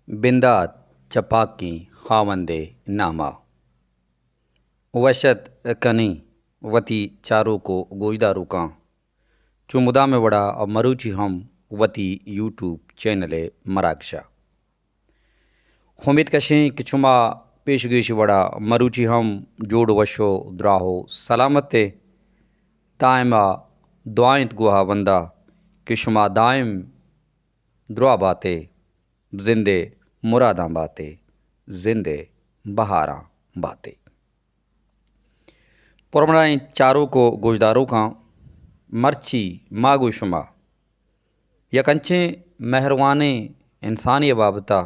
بندات چہ پاکیں خاوند ءِ نام ءَ۔ وش ات کنیں وتی چاروک ءُ گوشداروکاں، چو مدام ءِ وڑا مروچی ہم وتی یوٹیوب چینل ءِ مراگش ءَ۔ امیت کشیں کہ شما پیش گیش وڑا مروچی ہم جوڑ وش ءُ دراہ ءُ سلامت ئے۔ دائم ءَ دعا انت گوں ہاوند ءَ کہ شما دائم دراہ بات ئے، زند ءِ مراداں بات ئے، زند ءِ بہاراں بات ئے۔ پرمنائیں چاروک ءُ گوشداروکاں، مرچی ما گوں شما یک انچیں مہروانیں انسانے ءِ بابت ءَ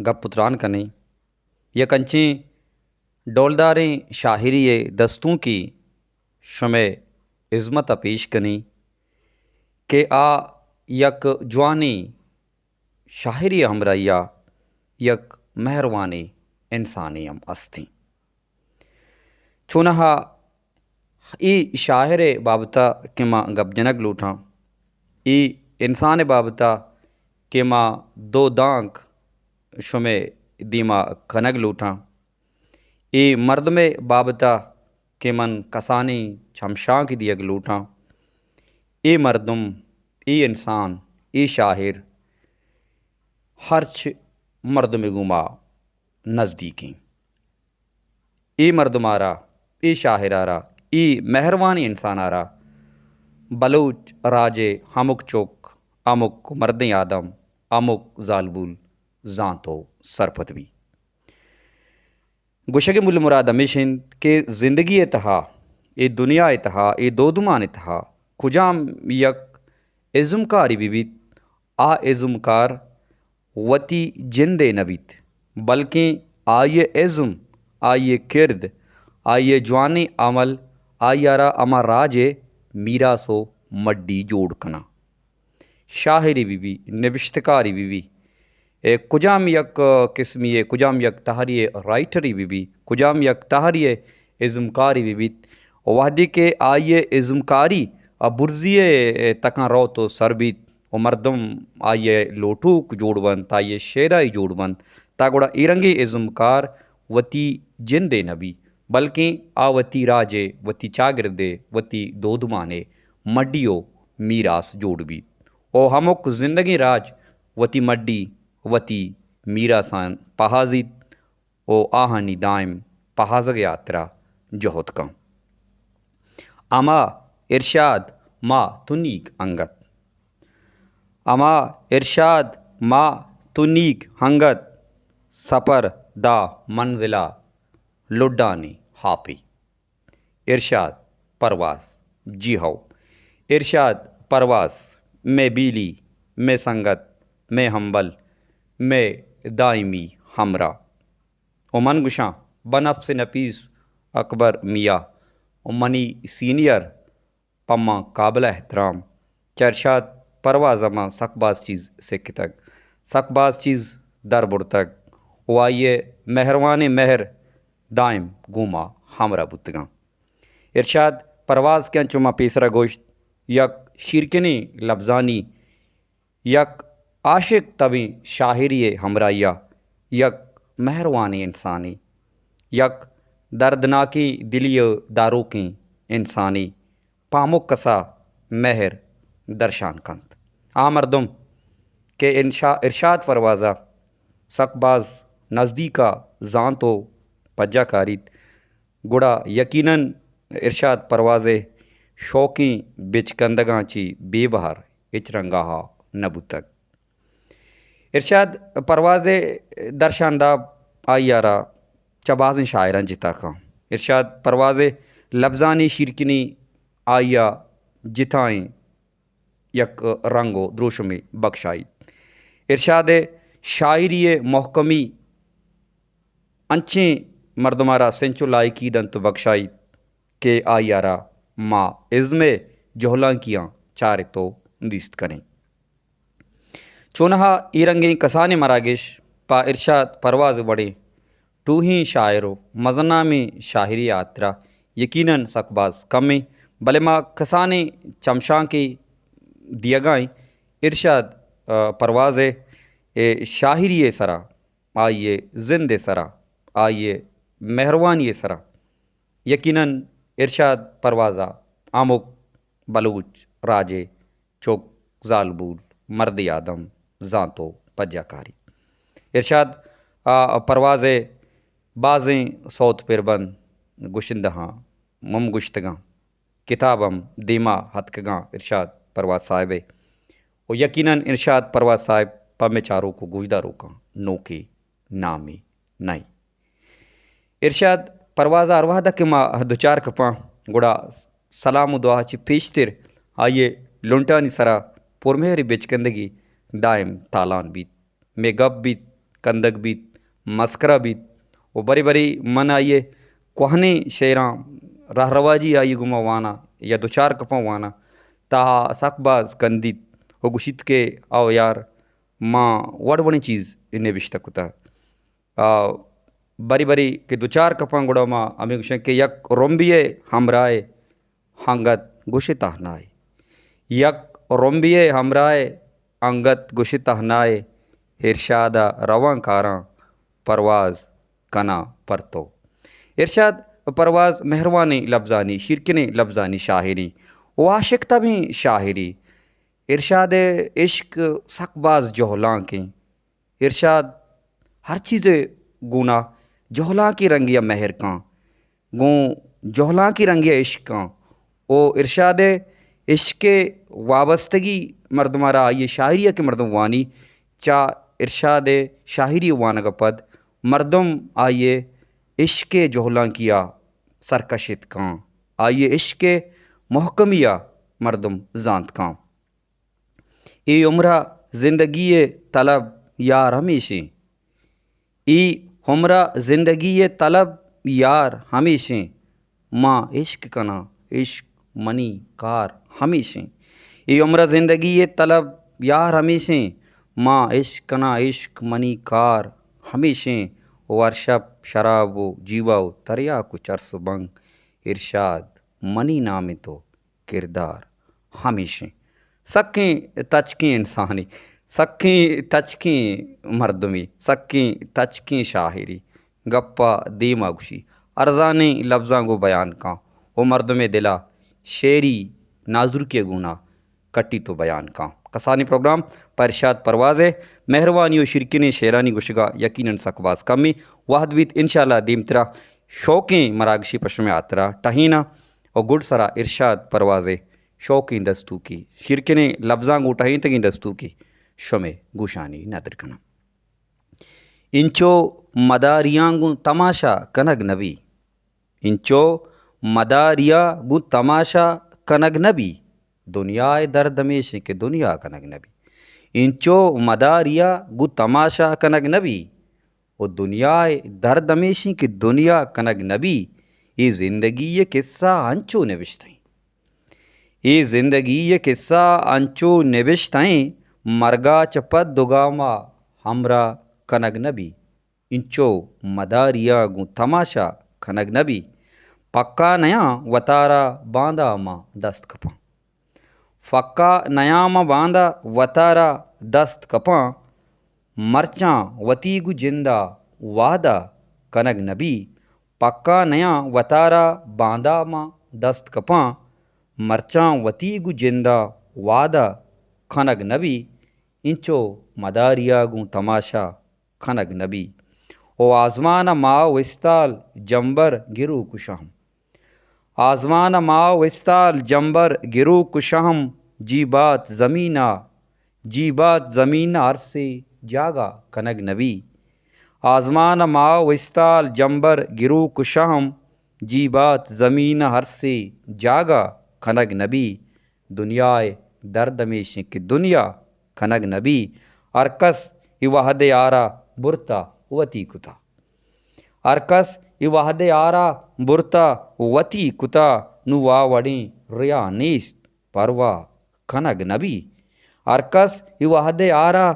گپ ءُ تران کنیں، یک انچیں ڈولداریں شاعری ءِ دستونکے شمئے ہزمت ءَ پیش کنیں کہ آ یک جوانیں شاعری ءِ ہمراہی ءَ یک مہروانیں انسانے ہم است ایں۔ چوناہا اے شاعر ءِ بابت ءَ کہ ما گپ جنگ لوٹاں، اے انسان ءِ بابت ءَ کہ ما دو دانک شمئے دیما کنگ لوٹاں، اے مردم ءِ بابت ءَ کہ من کسانیں چمشانکے دیگ لوٹاں، اے مردم، اے انسان، اے شاعر ہرچ مردم ءِ گوما نزدیک ایں۔ اے مردم ءَ را، اے شاعر ءَ را، اے مہروانیں انسان ءَ را بلوچ راج ءِ ہمک چک، ہمک مردیں آدم، ہمک زالبول زانت ءُ سرپد بی۔ گوشگ ءِ مول مراد ہمیش انت کہ زندگی ءِ تہا، اے دنیا ءِ تہا، اے دودمان ءِ تہا کجام یک ازمکارے بہ بیت، آ ازمکار وتی جند ءِ نہ بیت، بلکیں آئی ءِ ازم، آئی ءِ کرد، آئی ءِ جوانیں عمل آئی ءَ را ہما راج ءِ میراث ءُ مڈی جوڑ کناں۔ شاعرے بہ بی، نبشتکارے بہ بی، اے کجام یک قسمی ءِ، کجام یک تہری ءِ رائٹرے بہ بی، کجام یک تہری ءِ ازمکارے بہ بیت، وہدے کہ آئی ءِ ازمکاری ءَ برزی ءِ تکاں روت ءُ سر بیت ءُ مردم آئی ءِ لوٹوک جوڑ بنت، آئی ءِ شیدائی جوڑ بنت، تا گڑا اے رنگیں ازمکار وتی جند ءِ نہ بی، بلکیں آ وتی راج ءِ، وتی چاگرد ءِ، وتی دودمان ءِ مڈی ءُ میراث جوڑ بیت۔ ءُ ہمک زندگیں راج وتی مڈی، وتی میراثاں پہازیت ءُ آہانی دائم پہازگ ءِ ہاترا جہد کن۔ ہما ارشاد ما تنیگ انگت، ہما ارشاد ما تنیگ انگت، سپر داں منزل ءَ لڈانی ہاپی۔ ارشاد پرواز، جی ہو۔ ارشاد پرواز، مئے بیلی، مئے سنگت، مئے ہمبل، مئے دائمی ہمراہ۔ ءُ من گوشاں، بنفس نپیس اکبر میاں ءُ منی سینئر، پہ من قابل احترام، چہ ارشاد پرواز ءَ من سک باز چیز سکتگ، سک باز چیز در برتگ ءُ آئی ءِ مہروانیں مہر دائم گوں ما ہمراہ بوتگاں۔ ارشاد پرواز کہ انچو ما پیسرا گوشت، یک شیرکنیں لبزانی، یک عاشق تبیں شاعری ءِ ہمراہی ءَ یک مہروانیں انسانے، یک دردناکیں دلی ءِ داروکیں انسانے پہ ہمک کس ءَ مہر درشان کنت۔ آ مردم کہ انشا-، ارشاد پرواز ءَ سک باز نزدیک ءَ زانت ءُ پجا کاریت، گڑا یقیناً ارشاد پرواز ءِ شوقیں بچکندگاں چہ بے بہر ہچ رنگا ءَ نہ بوتگ۔ ارشاد پرواز ءِ درشان داب آئی ءَ را چہ بازیں شاعراں جتا کن۔ ارشاد پرواز ءِ لبزانی شیرکنی آئی ءَ جتائیں یک رنگ ءُ دروشمے بکشائیت۔ ارشاد ءِ شاعری ءِ مہکمی انچیں مردم ءَ را سنچو لائکی دنت ءُ بکشائیت کہ آئی ءَ را ما ازم ءِ جہلانکیاں چارت ءُ دیست کنیں۔ چونہا اے رنگیں کسانیں مراگش پہ ارشاد پرواز وڑیں ٹوہیں شاعر ءُ مزن نامیں شاعرے ءِ ہاترا یقیناً سک باز کم ایں، بلے ما کسانیں چمشانکے دیگا ایں۔ ارشاد، آ، پرواز ءِ ءِ شاعری ءِ سرا، آئی ءِ زند ءِ سرا، آئی ءِ مہروانی ءِ سرا یقیناً ارشاد پرواز ءَ ہمک بلوچ راج ءِ چک، زالبول، مردِ آدم زانت ءُ پجا کاری۔ ارشاد ءَ پرواز ءِ بازیں سوت پربند گشندہاں ہم گشتگاں، کتاب ہم دیما اتکگاں ارشاد پرواز صاحب ءِ۔ ءُ یقیناً ارشاد پرواز صاحب پہ مئے چاروک ءُ گوشداروکاں نوکیں نامے نہ اِنت۔ ارشاد پرواز ءَ ہر وہد ءَ کہ ما دچار کپاں، گڑا سلام ءُ دعا ءَ چہ پیشتر آئی ءِ لنٹانی سرا پرمہریں بچکندگے دائم تالان بیت۔ مئے گپ بیت، کندگ بیت، مسکرا بیت ءُ برے برے من آئی ءِ کوہنیں شعراں راہ رواجی آئی ءِ گوما واناں یا دچار کپاں واناں، تہا سک باز کندیت ءُ گوشیت کہ او یار، ما وڑ وڑیں چیز نبشتہ کتہ۔ آ، برے برے کہ دچار کپاں گڑا ما ہمے گوشاں کہ یک رمبے ءِ ہمراہ ءَ انگت گوش ئے تہنا ئے۔ یک رمبے ءِ ہمراہ ءَ انگت گوش ئے تہنا ئے، ارشاد ءَ رواں کاراں پرواز کناں پر تو۔ ارشاد پرواز مہروانیں لبزانی، شیرکنیں لبزانی شاعرے ءُ عاشق تبیں شاعرے۔ ارشاد ءِ عشق سک باز جہلانکیں۔ ارشاد ہر چیز ءِ گونا جہلانکی رنگے ءَ مہر کاں، گوں جہلانکی رنگے ءَ عشق کاں۔ او ارشاد ءِ عشق ءِ وابستگی مردم ءَ را آئی ءِ شاعری ءَ کہ مردم وانی، چہ ارشاد ءِ شاعری ءِ وانگ ءَ پد مردم آئی ءِ عشق ءِ جہلانکی ءَ سرکشت کاں، آئی ءِ عشق ءِ مہکمی ءَ مردم زانت کاں۔ اے عمر ءَ زندگی ءِ طلب یار ہمیشیں۔ اے عمر ءَ زندگی ءِ طلب یار ہمیشیں۔ ما عشق کناں، عشق منی کار ہمیشیں۔ اے عمر ءَ زندگی ءِ طلب یار ہمیشیں۔ ما عشق کناں، عشق منی کار ہمیشیں۔ ءُ ہر شپ شراب ءُ جیوا ءُ تریاک ءُ چرس ءُ بنگ، ارشاد منی نام ءَ تو کردار ہمیشیں۔ سکیں تچکیں انسانے، سکیں تچکیں مردمے، سکیں تچکیں شاعرے۔ گپ ءَ دیم ءَ گوشی، ارزانیں لبزاں گوں بیان کاں ءُ مردم ءِ دل ءَ شعری نازرکی ءِ گونا کٹیت ءُ بیان کاں۔ کسانیں پروگرام پہ ارشاد پرواز ءِ مہروانی ءُ شیرکنیں شعرانی گوشگ ءَ یقیناً سک باز کمیں وہد بیت۔ انشاءاللہ دیمترا شوکیں مراگشے پہ شمئے ہاترا ٹہیناں ءُ گڈسرا ارشاد پرواز ءِ شوکیں دستوکے، شیرکنیں لبزاں گوں ٹہینتگیں دستوکے شمئے گوشانی ندر کناں۔ انچو مداریاں گوں تماشا کنگ نبی، انچو مداریا گوں تماشا کنگ نبی، دنیا ءِ درد ہمیشیں کہ دنیا کنگ نبی۔ انچو مداریا گوں تماشا کنگ نبی، ءُ دنیا ءِ درد ہمیشیں کہ دنیا کنگ نبی۔ اے زندگی ءِ قصہ انچو نبشتہ ایں۔ اے زندگی ءِ قصہ انچو نبشتہ ایں، مرگ ءَ چہ پد دو گام ءَ ہمراہ کنگ نبی۔ انچو مداریا گوں تماشا کنگ نبی۔ پکا نیاں وتارا باندا ما دست کپاں۔ پکا نیاں ما باندا وتارا دست کپاں۔ مرچاں وتی گوں جندا وعدہ کنگ نبی۔ پکا نیاں وتارا باندا ما دست کپاں۔ مرچاں وتی گوں جندا وعدہ کنگ نبی۔ انچو مداریا گوں تماشا کنگ نبی۔ او آزمان ءَ ماہ ءُ استال جمبر گروک ءُ شہم۔ آزمان ءَ ماہ ءُ استال جمبر گروک ءُ شہم، جی بات زمین ءَ، جی بات زمین ءَ ہر سے جاگہ کنگ نبی۔ آزمان ءَ ماہ ءُ استال جمبر گروک ءُ شہم، جی بات زمین ءَ ہر سے جاگہ کنگ نبی۔ دنیا ءِ درد ہمیشیں کہ دنیا کنگ نبی۔ ہر کس اے وہد ءِ آرا برتا وتی کتا۔ ہر کس اے وہد ءِ آرا برتا وتی کتا۔ نوں آ وڑیں ریا نیست، پرواہ کنگ نبی۔ ہر کس اے وہد ءِ آرا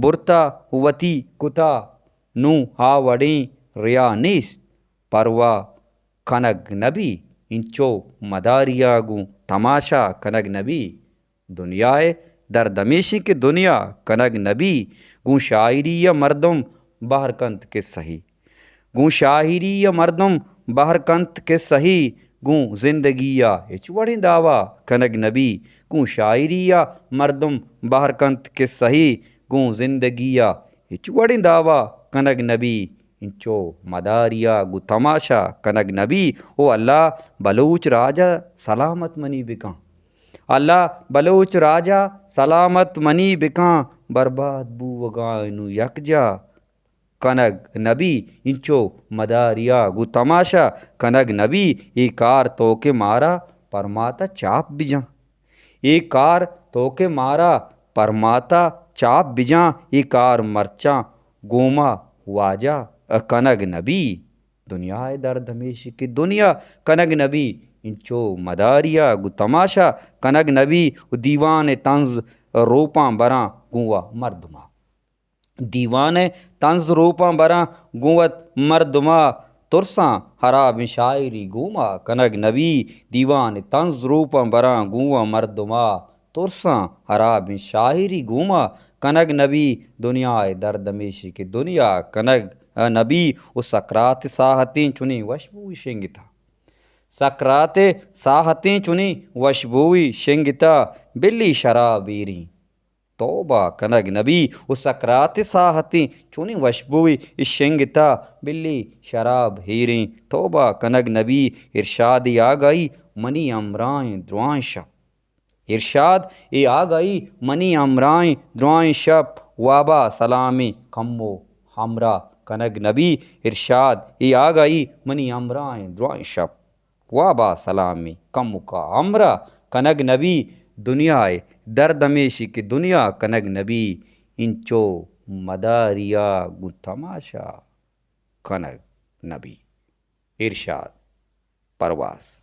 برتا وتی کتا۔ نوں آ وڑیں ریا نیست، پرواہ کنگ نبی۔ انچو مداریا گوں تماشا کنگ نبی۔ دنیا ءِ درد ہمیشی کہ دنیا کنگ نبی، گوں شاعری ءَ مردم بہر کنت کسہی۔ گوں شاعری ءَ مردم بہر کنت کسہی، گوں زندگی ءَ ہچ وڑیں دعویٰ کنگ نبی۔ گوں شاعری ءَ مردم بہر کنت کسہی، گوں زندگی ءَ ہچ وڑیں دعویٰ کنگ نبی۔ انچو مداریا گوں تماشا کنگ نبی۔ او اللہ، بلوچ راج ءَ سلامت منی بکن۔ اللہ، بلوچ راج ءَ سلامت منی بکن۔ برباد بوگا انوں یکجا کنگ نبی۔ انچو مداریا گوں تماشا کنگ نبی۔ اے کار تو کہ مارا پرماتا چاپ بجاں۔ اے کار تو کہ مارا پرماتا چاپ بجاں۔ اے کار مرچاں گوما واجہ کنگ نبی۔ دنیا ءِ درد ہمیشی کہ دنیا کنگ نبی۔ انچو مداریا گوں تماشا کنگ نبی۔ و دیوان ءِ طنز روپاں براں گوں وا مردما۔ دیوان ءِ طنز روپاں براں گوں وت مردما۔ ترساں ہرابیں شاعری گوما کنگ نبی۔ دیوان ءِ طنز روپاں براں گوں وا مردما۔ ترساں ہرابیں شاعری گوما کنگ نبی۔ دنیا ءِ درد ہمیشی کہ دنیا کنگ نبی۔ و سکرات ءِ ساہتیں چنیں وشبوئی شنگتا۔ سکرات ءِ ساہتیں چنیں وشبوئی شنگتا۔ بلی شراب ایریں توبہ کنگ نبی۔ و سکرات ءِ ساہتیں چنیں وشبوئی شنگتا۔ بلی شراب ایریں توبہ کنگ نبی۔ ارشاد ءِ آگاہی منی ہمراہیں درائیں شپ۔ ارشاد ءِ آگاہی منی ہمراہیں درائیں شپ۔ وابا سلامیں کمو ہمراہ کنگ نبی۔ ارشاد ءِ آگاہی منی ہمراہیں درائیں شپ۔ وابا سلامیں کمکا ہمراہ کنگ نبی۔ دنیا ءِ درد ہمیشی کہ دنیا کنگ نبی۔ انچو مداریا گوں تماشا کنگ نبی۔ ارشاد پرواز۔